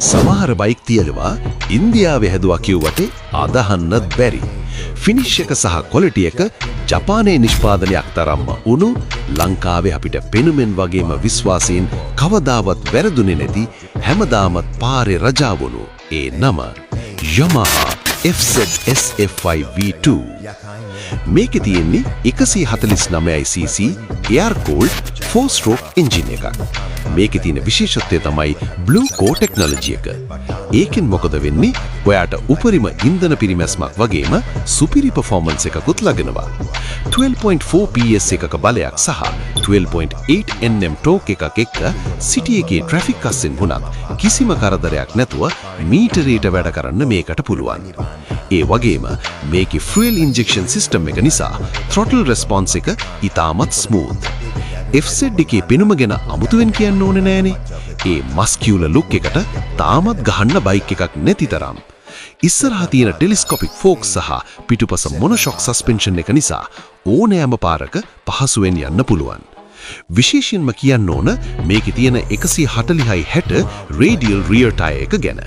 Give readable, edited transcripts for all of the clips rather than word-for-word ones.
සමහර බයික් තියෙනවා ඉන්දියාවේ හැදුවා කිව්වට අදහන්නත් බැරි. ෆිනිෂ් එක සහ ක්වොලිටි එක ජපානයේ නිෂ්පාදනයක් තරම්ම වුණු, ලංකාවේ අපිට පෙනුමෙන් වගේම විශ්වාසයෙන් කවදාවත් වැරදුනේ නැති, හැමදාමත් පාරේ රජා වුණු ඒ නම Yamaha FZ-SF5 V2. මේකේ තියෙන්නේ 149 cc air cooled 4 stroke engine එකක්. මේකේ තියෙන විශේෂත්වය තමයි Blue Core technology එක. ඒකෙන් මොකද වෙන්නේ? ඔයාට උපරිම ඉන්ධන පිරිමැස්මක් වගේම සුපිරි පර්ෆෝමන්ස් එකකුත් ලැබෙනවා. 12.4 PS එකක බලයක් සහ 12.8 Nm torque එකක් එක්ක සිටි එකේ ට්‍රැෆික් අස්සෙන් වුණත් කිසිම කරදරයක් නැතුව මීටරේට වැඩ කරන්න මේකට පුළුවන්. ඒ වගේම මේකේ ෆියුල් ඉන්ජෙක්ෂන් සිස්ටම් එක නිසා ත්‍රොටල් රෙස්පොන්ස් එක ඉතාමත් ස්මූත්. FZ එකේ පෙනුම ගැන අමුතුවෙන් කියන්න ඕනේ නෑනේ. ඒ මස්කියුලර් ලුක් එකට තාමත් ගහන්න බයික් එකක් නැති තරම්. ඉස්සරහා තියෙන ටෙලිස්කෝපික් ෆෝක්ස් සහ පිටුපස මොනොෂොක් සස්පෙන්ෂන් එක නිසා ඕනෑම පාරක පහසුවෙන් යන්න පුළුවන්. විශේෂයෙන්ම කියන්න ඕන මේකේ තියෙන 140යි 60 රේඩියල් රියර් ටයර් එක ගැන.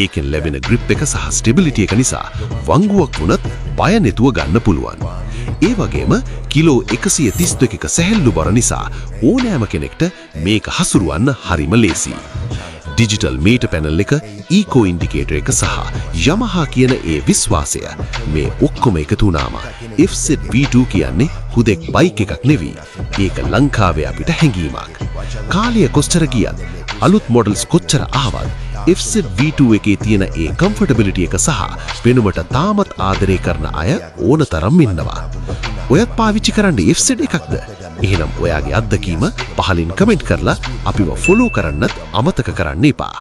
ඒකෙන් ලැබෙන ග්‍රිප් එක සහ ස්ටෙබිලිටි එක නිසා වංගුවක් වුණත් බය නැතුව ගන්න පුළුවන්. ඒ වගේම කිලෝ 132ක සැහැල්ලු බර නිසා ඕනෑම කෙනෙක්ට මේක හසුරුවන්න හරිම ලේසියි. ඩිජිටල් මීටර් පැනල් එක, ඊකෝ ඉන්ඩිකේටර් එක සහ Yamaha කියන ඒ විශ්වාසය, මේ ඔක්කොම එකතු වුණාම FZ V2 කියන්නේ හුදෙක් බයික් එකක් නෙවෙයි. ඒක ලංකාවේ අපිට හැඟීමක්. කාලය කොච්චර ගියත්, අලුත් මොඩල්ස් කොච්චර ආවත්, FZ V2 එකේ තියෙන ඒ කම්ෆර්ටබිලිටි එක සහ පෙනුමට තාමත් ආදරය කරන අය ඕන තරම් ඉන්නවා. ඔයත් පාවිච්චි කරන්නේ FZ එකක්ද? එහෙනම් ඔයාගේ අත්දැකීම පහලින් කමෙන්ට් කරලා අපිව ෆලෝ කරන්නත් අමතක කරන්න එපා.